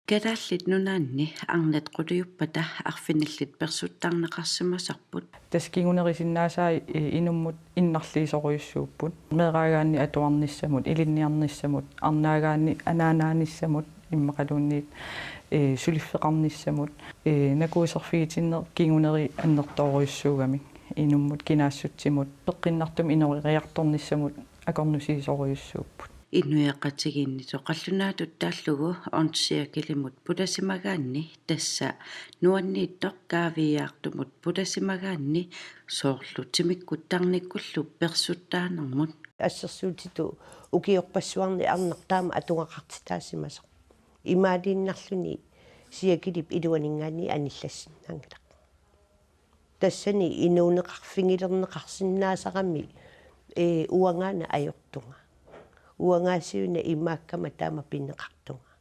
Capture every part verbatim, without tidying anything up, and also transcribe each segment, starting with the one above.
Kalaallit Nunaanni arnat quliuppata arfinillit persuttarneqarsimasarput. Tassa kingunerisinnaasai, eh, inummut innarliisorujussuupput. Meeraagaanni atuarnissamut, ilinniarnissamut, arnaagaanni anaanaanissamut, immaqaluunniit, eh, suliffeqarnissamut, eh, nakuuserfigitinneq kinguneri annertoorujussuugamik. Inummut kinaassutsimut, peqqinnartumik inooriartornissamut akornusiisorujussuupput. Inuiaqatigiinni qallunaatut taallugu Ondt Cirkelimut pulasimagaanni, tassa nuanniittoq kaaviiaartumut pulasimagaanni, soorlu timikkut tarnikkullu persuttaanermut. Assersuutitut ukiorpassuarni arnaq taama atugaqartitaasimasoq. Imaaliinnarluni Cirkelip iluaninngaanniit anillassinnaanngilaq. Tassani inuuneqarfigilerneqarsinnaasarami, ee, uangaana ajortunga. Uangaasiuna imaakkama taama pineqartunga.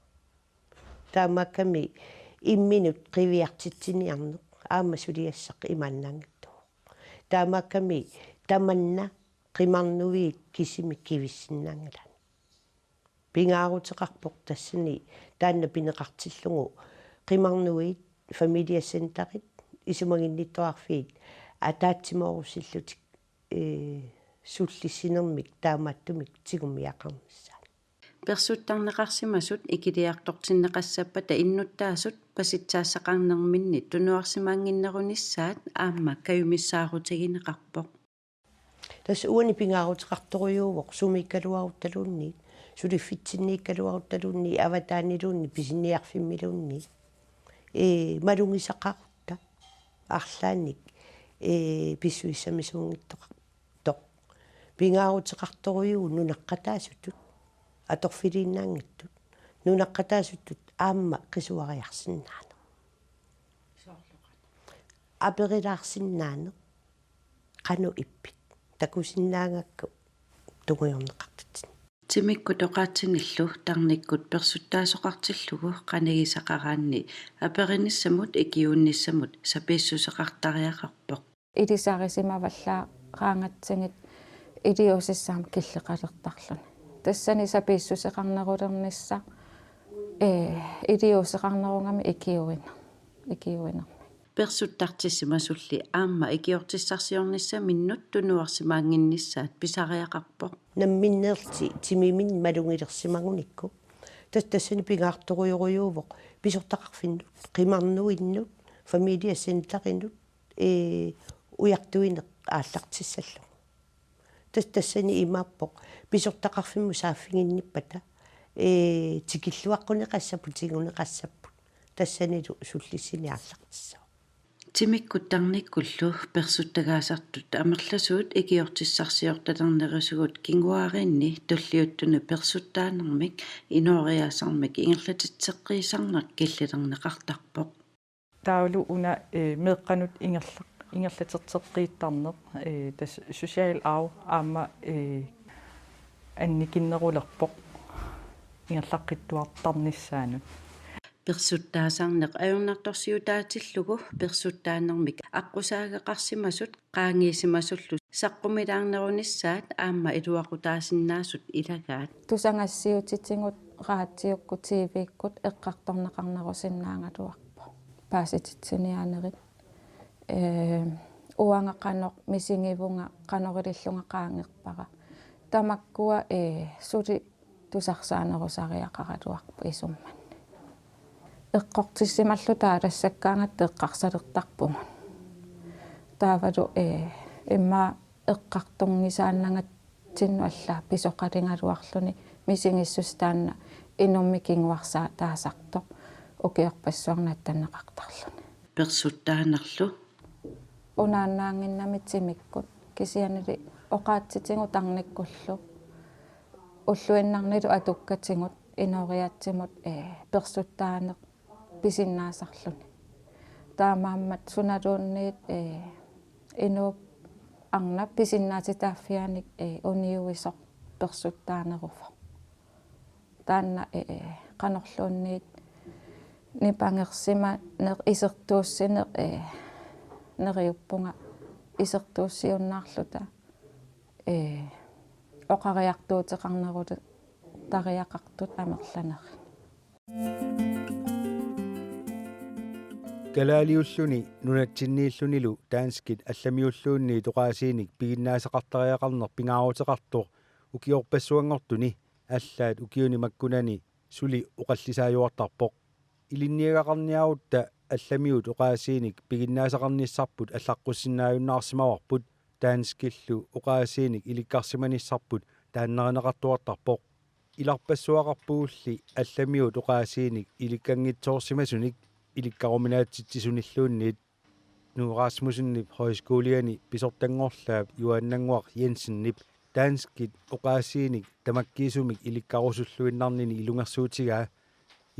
Taamaakkami imminut qiviartitsiniarneq aamma suliassaq imaannaanngitsoq. Taamaakkami tamanna qimarnuiit kisimik kivissinnaanngilaat. Pingaaruteqarpoq tassani taanna pineqartillugu qimarnuiit, familiecenterit, isumaginnittuarfiit ataatsimoorussillutik, ee, sullissinermik taamaattumik tigumiaqarnissaat. Persuttarneqarsimasut ikiliartortinneqassappata innuttaasut pasitsaassaqarnerminni tunuarsimaannginnerunissaat aamma kajumissaarutigineqarpoq. Tassa uani pingaaruteqartorujuuvoq sumiikkaluaruttaluunniit, suliffitsinniikkaluaruttaluunniit, avataaniluunniit, pisiniarfimmiluunniit. Ee, malugisaqarutta arlaannik, ee, pissusissamisuunngitsoqartoq. Pingaaruteqartorujuuvoq nunaqqataasutut, atorfiliinnaanngitsut. Nunaqqataasutut aamma qisuariarsinnaaneq. Aperilaarsinnaaneq. Qanoq ippit? Takusinnaagakku tungujorneqartutsinnik. Timikkut oqaatsinillu tarnikkut persuttaasoqartillugu qanigisaqaraanni aperinissamut ikiuinnissamut sapiissuseqartariaqarpoq. Ilisarisimavallaaraangatsigit iliuusissamik killeqalertarluni. Tassani sapiissuseqarnerulernissaq, ee, iliuuseqarnerugami ikiuiner-, ikiuinermi. Persuttartissimasulli aamma ikiortissarsiornissaminnut tunuarsimaannginnissaat pisariaqarpoq. Namminneerlutik timiminnut malugilersimagunikku. Tas-, tassani pingaartorujorujuuvoq pisortaqarfinnut, qimarnuinnut, familiecenterinut, ee, ujartuineq aallartissallugu. Tas-, tassani imaappoq pisortaqarfimmut saaffiginnippata, ee, tikilluaqquneqassapput, tiguneqassapput. Tassanilu sullissineq aallartissaaq. Timikkut tarnikkullu persuttagaasartut amerlasuut ikiortissarsiortalernerusugut kinguaariinni tulliuttuni persuttaanermik inooriaasermik ingerlatitseqqiisarneq killilerneqartarpoq. Taavalu una, ee, meeqqanut ingerla-, ingerlaterteqqiittarneq, ee, tassa social arv aamma, ee, annikinnerulerpoq ingerlaqqittuartarnissaanut. Persuttaasarneq ajornartorsiutaatillugu persuttaanermik aqqusaageqarsimasut qaangiisimasullu saqqumilaarnerunissaat aamma iluaqutaasinnaasut ilagaat. Tusagassiuutitigut, raatiukkut, T V-kkut eqqartorneqarnerusinnaagaluarpoq. Paasititsiniaanerit. Ee, uanga qanoq misigivunga, qanoq ilillunga qaangerpara. Tamakkua, ee, suli tusarsaanerusariaqaraluarpoq isummanni. Eqqortissimalluta taalassakkaangatta eqqarsalertarpugut. Taavalu, ee, immaqa eqqartunngisaannangatsinnut allaat pisoqaligaluarluni misigissuseq taanna inummik kinguarsaataasartoq ukiorpassuarni attanneqartarluni. Persuttaanerlu. Unaannaannginnami timikkut, kisiannili oqaatsitigut tarnikkullu ulluinnarnilu atukkatigut inooriaatsimut, ee, persuttaaneq pisinnaasarluni. Taamaammat sunaluunniit, ee, inuup arnap pisinnaatitaaffianik, ee, uniuisoq persuttaaneruvoq. Taanna, ee, qanorluunniit nipangersimaneq, isertuussineq, ee, neriuppunga isertuussiunnaarluta, ee, oqariartuuteqarneruleriaqartut amerlanerit. Kalaaliulluni nunatsinniillunilu danskit allamiulluunniit oqaasiinik piginnaasaqartariaqarneq pingaaruteqartoq ukiorpassuanngortuni allaat ukiuni makkunani suli oqallisaajuartarpoq. Ilinniagaqarniarutta allamiut oqaasiinik piginnaasaqarnissarput allaqqussinnaajunnaarsimavarput, danskillu oqaasiinik ilikkarsimanissarput taannarineqartuartarpoq. Ilarpassuaqarpugulli allamiut oqaasiinik ilikkanngitsoorsimasunik ilikkaruminaatsitsisunilluunniit. Knud Rasmussenip højskoliani pisortanngorlaap Juaannannguaq Jensenip danskit oqaasiinik tamakkiisumik ilikkarusulluinnarnini ilungersuutigaa,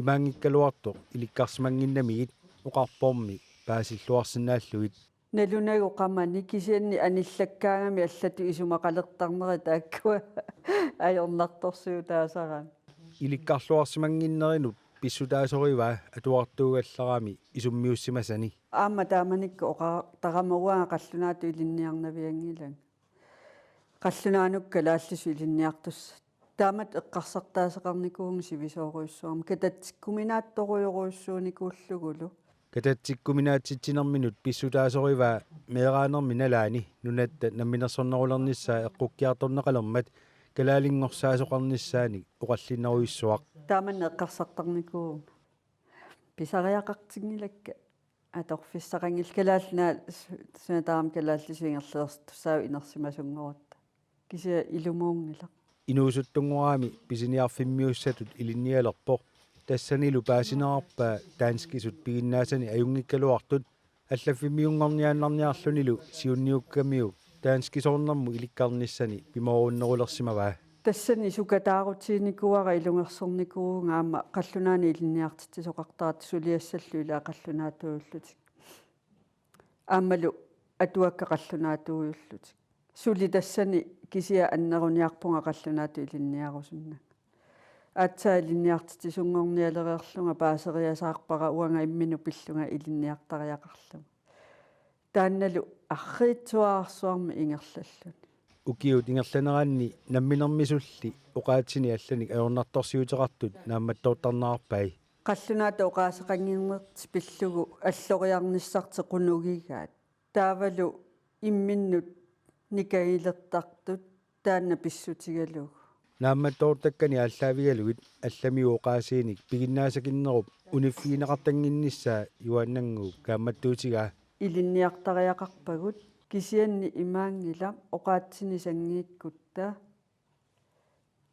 imaanngikkaluartoq ilikkarsimannginnamigit oqarpormi paasilluarsinnaallugit. Nalunagu qamani kisianni anillakkaangami allatut isumaqalertarneri taakkua ajornartorsiutaasarami. Ilikkarluarsimannginnerinut pissutaasorivaa atuartuugallarami isummiussimasani. Aamma taamanikkut oqartarama uanga qallunaatut ilinniarnavianngilanga. Qallunaanut kalaallisut ilinniartussat. Taamatut eqqarsartaaseqarnikuuvunga sivisoorujussuarmik, katatsikkuminaatsorujorujussuunikuullugulu. Katatsikkuminaatsitsinerminut pissutaasorivaa meeraanermi nalaani nunatta namminersornerulernissaa eqqukkiartorneqalermat kalaalinngorsaasooqarnissaanik oqallinnerujussuaq. Taamanna eqqarsartarnikuuvunga. Pisariaqartinngilakka. Atorfissaqanngillat, Kalaallit Nunaat su-, suna tamarmi kalaallisut ingerlalertussaavoq inersimasunngorutta. Kisianni ilumuunngilaq. Inuusuttunngorami pisiniarfimmiussatut ilinnialerpoq. Tassanilu paasinerarpaa danskisut piginnaasanik ajunngikkaluartut, allaffimmiunngorniaannarniarlunilu siunniukkamiuk danskisoornermut ilikkarnissani pimoorunnerulersimavaa. Tassani sukataarutiginikuuara ilungersornikuuvunga aamma qallunaanut ilinniartitsisoqartartut suliassallu ilaa qallunaatuujuullutik. Aammalu atuakkat qallunaatuujuullutik. Suli tassani kisianni anneruniarpunga qallunaatut ilinniarusunnanga. Aatsaat ilinniartitsisunngornialereerlunga paaseriasaarpara uanga imminut pillunga ilinniartariaqarlunga. Taannalu arriitsuararsuarmik ingerlalluni. Ukiut ingerlaneranni namminermisulli oqaatsinik allanik ajornartorsiuteqartut naammattoortarnerarpai. Qallunaatut oqaaseqannginnertik pillugu alloriarnissartik qunugigaat. Taavalu imminnut nikagilertartut taanna pissutigalugu. Naammattoortakkani aallaavigalugit allamiut oqaasiinik piginnaasakinnerup uniffigineqartannginnissaa Juaannannguup kaammattuutigaa. Ilinniartariaqarpagut, kisianni imaanngilaq oqaatsinik sanngiikkutta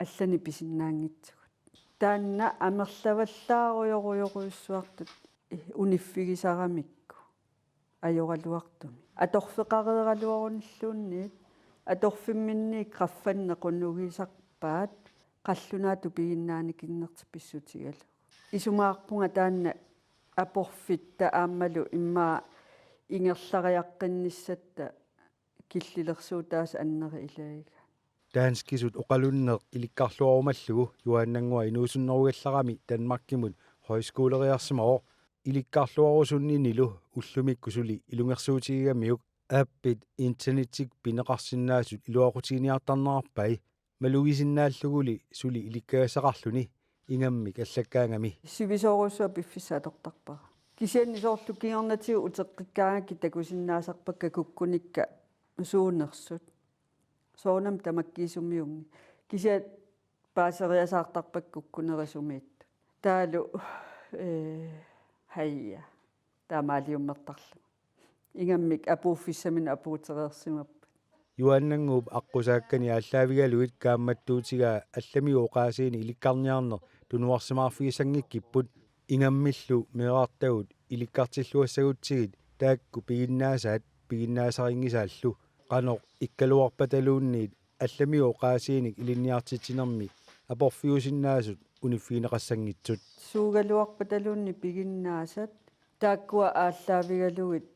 allanik pisinnaanngitsugut. Taanna amerlavallaarujorujorujussuartut uniffigisaramikku ajoraluartumik. Atorfeqareeraluarunilluunniit atorfimminniit qaffanneq qunugisarpaat qallunaatut piginnaanikinnertik pissutigalugu. Isumaqarpunga taanna aporfitta aammalu immaqa ingerlariaqqinnissatta killilersuutaasa anneri ilaagigaat. Danskisut oqalunneq ilikkarluarumallugu Juaannannguaq inuusunnerugallarami Danmarkimut højskoleriarsimavoq. Ilikkarluarusunninilu ullumikkut suli ilungersuutigigamiuk appit internettikkut pineqarsinnaasut iluaqutiginiartarnerarpai, malugisinnaalluguli suli ilikkagassaqarluni ingammik allakkaangami. Sivisoorujussuaq piffissaq atortarpara. Kisianni soorlu kingornatigut uteqqikkaangakkit takusinnaasarpakka kukkunikka suunersut. Soorunami tamakkiisumiunngillat. Kisianni paaseriasaartarpakka kukkunerisumiittut. Taavalu, eh, haja. Taamaaliummertarlugu. Ingammik apuuffissaminut apuutereersimappat. Juaannannguup aqqusaakkani aallaavigalugit kaammattuutigaa allamiut oqaasiinik ilikkarniarneq tunuarsimaarfigissanngikkippat, ingammillu meerartagut ilikkartilluassagutsigit taakku piginnaasaat piginnaasarinngisaallu. Qanoq ikkaluarpataluunniit allamiut oqaasiinik ilinniartitsinermi aporfiusinnaasut uniffigineqassanngitsut. Suugaluarpataluunniit piginnaasat taakkua aallaavigalugit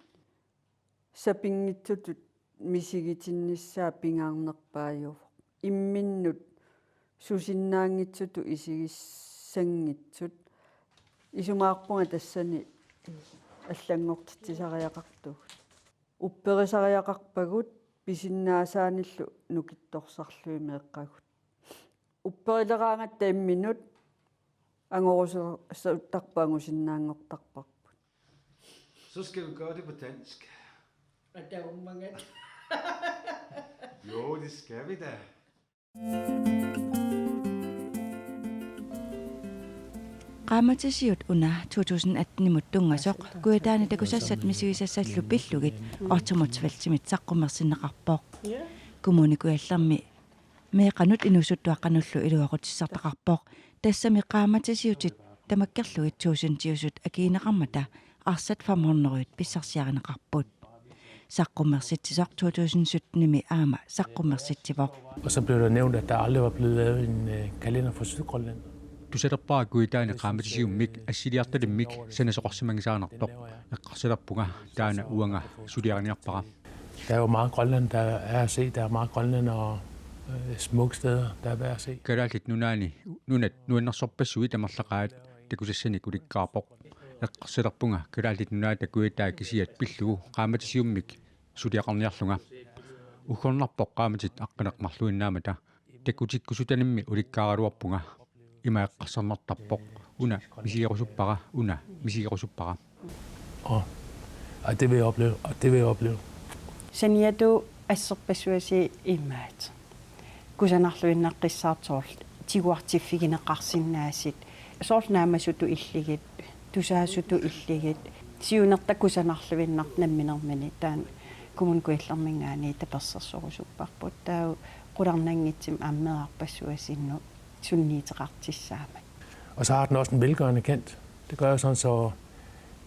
sapinngitsutut misigitinnissaa pingaarnerpaajuvoq. Imminnut susinnaanngitsutut isigissanngitsut. Isumaqarpunga tassani allanngortitsisariaqartugut. Upperisariaqarpagut pisinnaasaanillu nukittorsarlugit meeqqagut. Upperileraangatta imminut angorusuuttarput angusinnaanngortarparput. Så skal vi gøre det på dansk. Og der er mange. Jo, det skal vi da. Qaammatisiut una to tusind atten-imut tunngasoq Kujataani takusassat misigisassallu pillugit Otto Motzfeldtimit saqqummersinneqarpoq. Kommune Kujallermi meeqqanut inuusuttuaqqanullu iluaqutissartaqarpoq, tassami qaammatisiutit tamakkerlugit tuusintiusut akigineqarmata arsat fem hundrede pissarsiarineqarput. Saqqummersitsisoq to tusind sytten-imi aamma saqqummersitsivoq. Og så blev der nævnt, at der aldrig var blevet lavet en øh, kalender for Sydgrønland. Tusalerpara Kujataani qaammatisiummik assiliartalimmik sanasoqarsimanngisaannartoq. Eqqarsalerpunga taanna uanga suliariniarpara. Der er jo meget Grønland, der er at se. Der er meget Grønland og øh, smukke steder, der er værd at se. Kalaallit Nunaanni nunat nuannersorpassuit amerlaqaat takusassanik ulikkaarpoq. Eqqarsalerpunga Kalaallit Nunaata Kujataa kisiat pillugu qaammatisiummik suliaqarniarlunga. Uggornarpoq qaammatit aqqaneq-marluinnaammata. Takutikkusutanimmi ulikkaaraluarpunga. Ima eqqarsarnartarpoq: Una misigerusuppara, una misigerusuppara. Og, og det vil jeg opleve, og det vil jeg opleve. Saniattut asserpassuarsi imaattoq. Kusanarluinnaqqissaartoq soorlu tiguartiffigineqarsinnaasut. Soorlu naammassutut illigit, tusaasutut illigit. Siunertaq kusanarluinnartoq namminermini taanna Kommune Kujallerminngaanniit tapersersorusupparput. Taava qularnanngitsumik aamma meerarpassuarnut sunniuteqartussaammat. Og så har den også en velgørende kant. Det gør jo sådan, så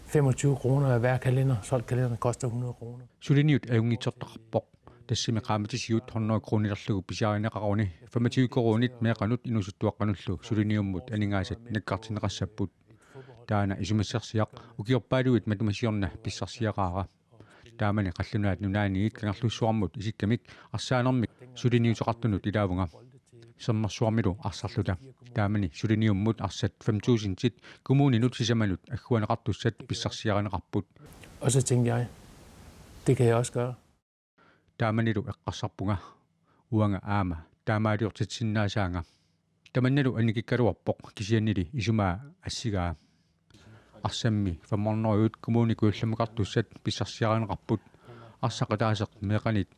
femogtyve kroner af hver kalender, solgt kalender, koster hundrede kroner. Suliniut ajunngitsortaqarpoq. Tassami qaammatisiut hundrede kronilerlugu pisiarineqaruni femogtyve koruunit meeqqanut inuusuttuaqqanullu suliniummut aningaasat nakkartinneqassapput. Taanna isumassarsiaq ukiorpaaluit matuma siorna pissarsiaqaara. Taamani Qallunaat Nunaanniit Kangerlussuarmut isikkamik arsaanermik suliniuteqartunut ilaavunga. Sermersuarmilu arsarluta. Taamani suliniummut arsat fem tusindit kommuninut sisamanut agguaanneqartussat pissarsiarineqarput. Og så tænkte jeg, det kan jeg også gøre. Taamanilu eqqarsarpunga: Uanga aamma taamaaliortitsisinnaasaanga. Tamannalu annikikkaluarpoq, kisiannili isumaa assigaa. Arsammi fem hundrede Kommune Kujallermukartussat pissarsiarineqarput. Arsaq ataaseq meeqqanit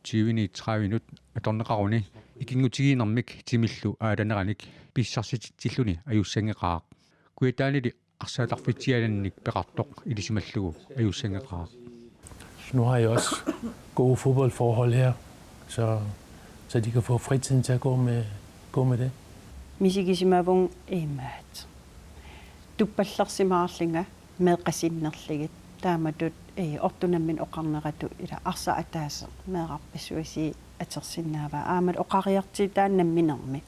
tyve-nit tredive-nut atorneqaruni ikinngutigiinnermik timillu aalaneranik pissarsitsilluni ajussanngeqaaq. Kujataanili arsaatarfitsialannik peqartoq ilisimallugu ajussanngeqaaq. Nu har jeg også gode fodboldforhold her, så, så de kan få fritiden til at gå med, gå med det. Misigisimavunga imaattoq. Tuppallersimaarlunga meeqqat sinnerlugit. Taamatut eh, ortunammin oqarneratut ila arsaq ataaseq meerarpassuarsi atorsinnaavaa. Aamma oqariartuutaa namminermi.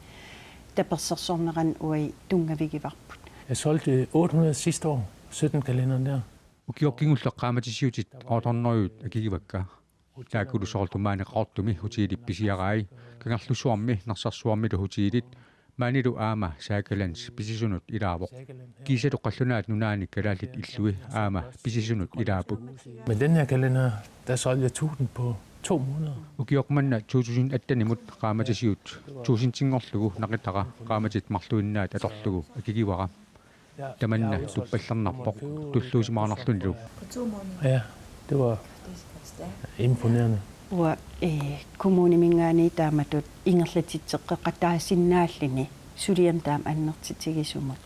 Tapersersornerani uagut tunngavigivarput. Jeg solgte otte hundrede sidste år, sytten kalenderen der. Ukioq kingulleq qaammatisiutit otte hundrede akigivakka. Taakkulu soorlu maani Qaqortumi hotelip pisiarai, Kangerlussuarmi Narsarsuarmilu hotelit, maanilu aamma Saagalands pisisunut ilaavoq. Kiisalu Qallunaat Nunaanni kalaallit illui aamma pisisunut ilaapput. Men den her kalender, der solgte jeg tusind på to måneder. Ukioq manna to tusind atten-imut qaammatisiut tusindinngorlugu naqitara qaammatit marluinnaat atorlugu akigivara. Tamanna tuppallernarpoq tulluusimaarnarlunilu. På to måneder. Ja, det var Det er stærkt. Imponerende. Uanga eh, kommuniminngaanniit taamatut ingerlatitseqqeqataasinnaalluni suliamut taama annertutigisumut.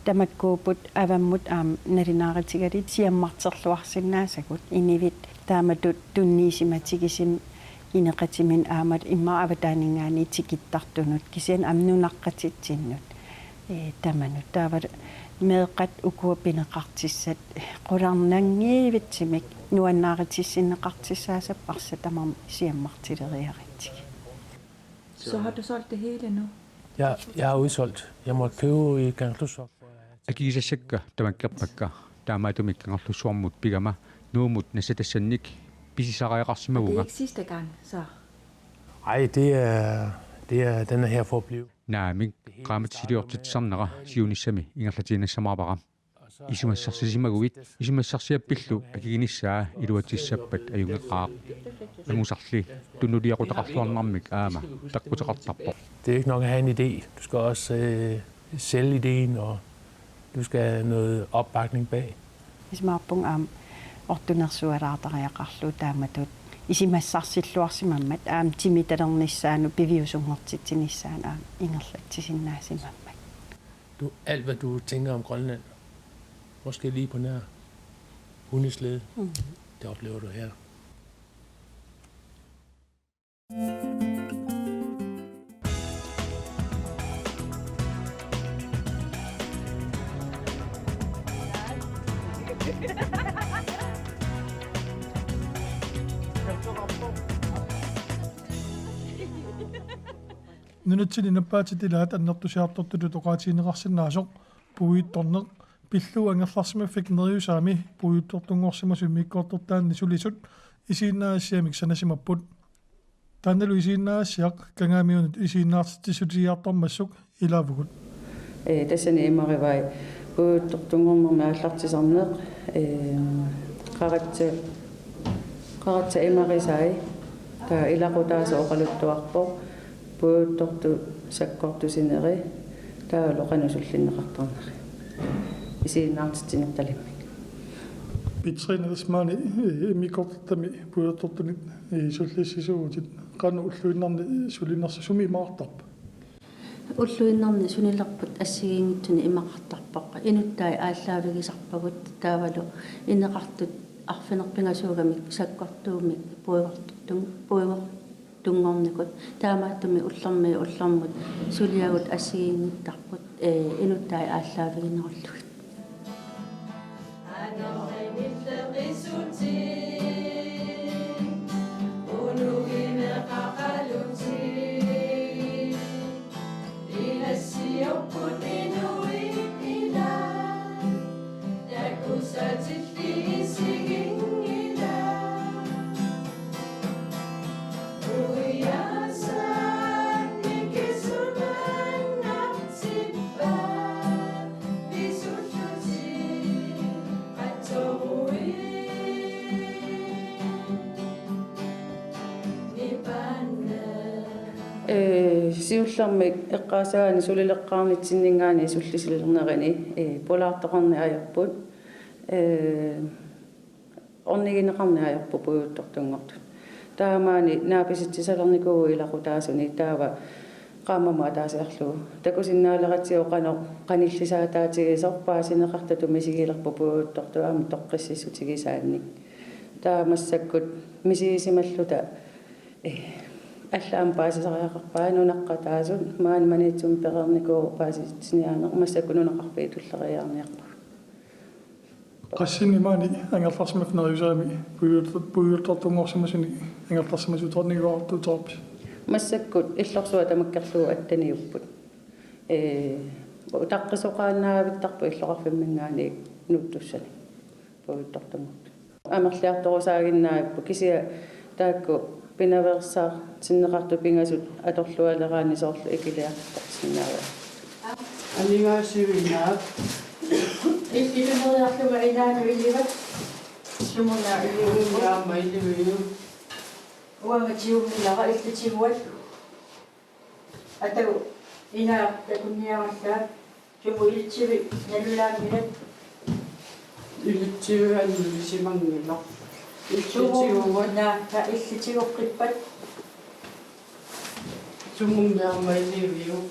Tamakkuupput avammut aamma nalunaarutigalugu siammarterluarsinnaasagut inuit taamatut tunniusimatigisumik ineqatiminut aamma immaqa avataaninngaanniit tikittartunut kisianni aamma nunaqqatitsinnut. Eh, tamanut. Taava meeqqat ukua pineqartussat qularnanngivitsumik nuannaarutissinneqartussaassappat arsaq tamarmi siammartileriaratsigit. Så har du solgt det hele nu? Jeg, jeg har udsolgt. Jeg måtte købe i Kangerlussuaq. Akigisassakka tamakkerpakka, taamaattumik Kangerlussuarmut pigama Nuummut nassatassannik Det er pisisariaqarsimavunga. Ikke sidste gang, så. Ej, det er, det er, den er her for at blive. Naamik, qaammatiliortitsisarnera siunissami ingerlatiinnassamaarpara. Isumassarsisimagavit, isumassarsiappillu akiginissaa iluatsissappat ajunngeqaaq. Angusarli tunuliaqutaqarluarnermik aamma peqquteqartarpoq. Det er ikke nok at have en idé. Du skal også øh, sælge ideen, og du skal have noget opbakning bag. Isumaqarpunga aamma ortunersualaartariaqarlugu taamatut isumassarsilluarsimammat aamma timitalernissaanut piviusunngortitsinissaanut aamma ingerlatsisinnaasimammat. Du, alt hvad du tænker om Grønland, måske lige på nær hundeslæde, mm, det oplever du her. Nunatsinni nappaatit ilaat annertusiartortutut oqaatigineqarsinnaasoq puiguttorneq pillugu angerlarsimaffik Neriusaami puiguttortunngorsimasut immikkoortortaanni sulisut isiginnaassiamik sanasimapput. Taannalu isiginnaassiaq Kangaamiunut isiginnaartitsissutigiartormassuk ilaavugut. Ee, tassani imarivai puiguttortunngornermi aallartisarneq, ee, qaratsa, qaratsa imarisai, taava ilaqutaasoq oqaluttuarpoq, puiguttortut sakkortusineri, taavalu qanoq sullinneqartarneri. Isiginnaartitsinertalimmik. Petrine, tassa maani, ee, immikkoortortami puiguttortunit, ee, sullissisuuvutit, qanoq ulluinnarni sulinersutit sumi imaqartarpa? Ulluinnarni sulilerput assigiinngitsunik imaqartarpoq. Inuttai aallaavigisarpagut taavalu ineqartut arfineq-pingasuugamik sakkortuumik puigortun-, puigortunngornikut. Taamaattumik ullormiit ullormut suliagut assigiinngittarput, ee, inuttai aallaaviginerullugit. Ee, siullermik eqqaassagaanni sulileqqaarnitsinninngaanniit sullisilernerini, ee, pulaartoqarneq ajorput. Ee, ornigineqarneq ajorput puiguttortunngortut. Taamaani naapisitsisalernikuuvugut ilaqutaasuni taava qaammammut ataasiarlugu. Takusinnaaleratsigu qanoq qanillisaataatigisoq paasineqartutut misigilerput puiguttortut aamma toqqississutigisaannik. Taava massakkut misigisimalluta, ee, allaat aamma paasisariaqarpai nunaqqataasut, maani Maniitsumi pereernikuuvoq paasisitsiniaaneq, massakkut nunaqarfiit tulleriiaarniarpagut. Qassinik maani angerlarsimaffik Neriusaami puiguttor-, puiguttortunngorsimasunik angerlarsimasutut erniguartuuteqarpisi? Massakkut illorsuaq tamakkerlugu atteniupput. Ee, utaqqisoqaannavittarput illoqarfimminngaanniit nuuttussanik puiguttortunngortut. Amerliartorusaaginnarput kisianni taakku pinaveersaartinneqartut pingasut atorlualeraanni soorlu ikiliartorsinnaavaa. Aningaasivinnaq. Illituneriarlunga inaanut ilivat. Sumuna iliviuk? Aamma iliviuk? Uanga tigummilara illitiguat. Atagu inaaq takunniarallaat. Sumut ilitsivik nalulaanngilat? Ilitsivik annusimanngilaq. Sumut illitiguat. Naakka illitigoqqippat? Sumummi aamma iliviuk?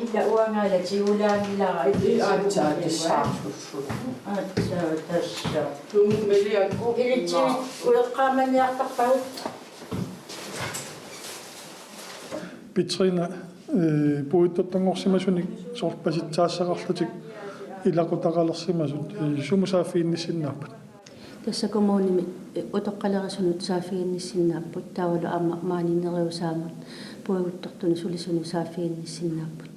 Ila uangaala tigulaanngilara. Aatsaat ilitiguat. Tassa. Aatsaat tassa. Sumummi iliakku. Ilitsivik ueqqaamanniartarpagut. Petrine, ee, puiguttortunngorsimasunik soorlu pasitsaassaqarlutik ilaqutaqalersimasut, ee, sumut saaffiginnissinnaapput? Tassa kommunimi, ee, utoqqalerisunut saaffiginnissinnaapput, taavalu aamma maani Neriusaamut puiguttortunut sulisunut saaffiginnissinnaapput.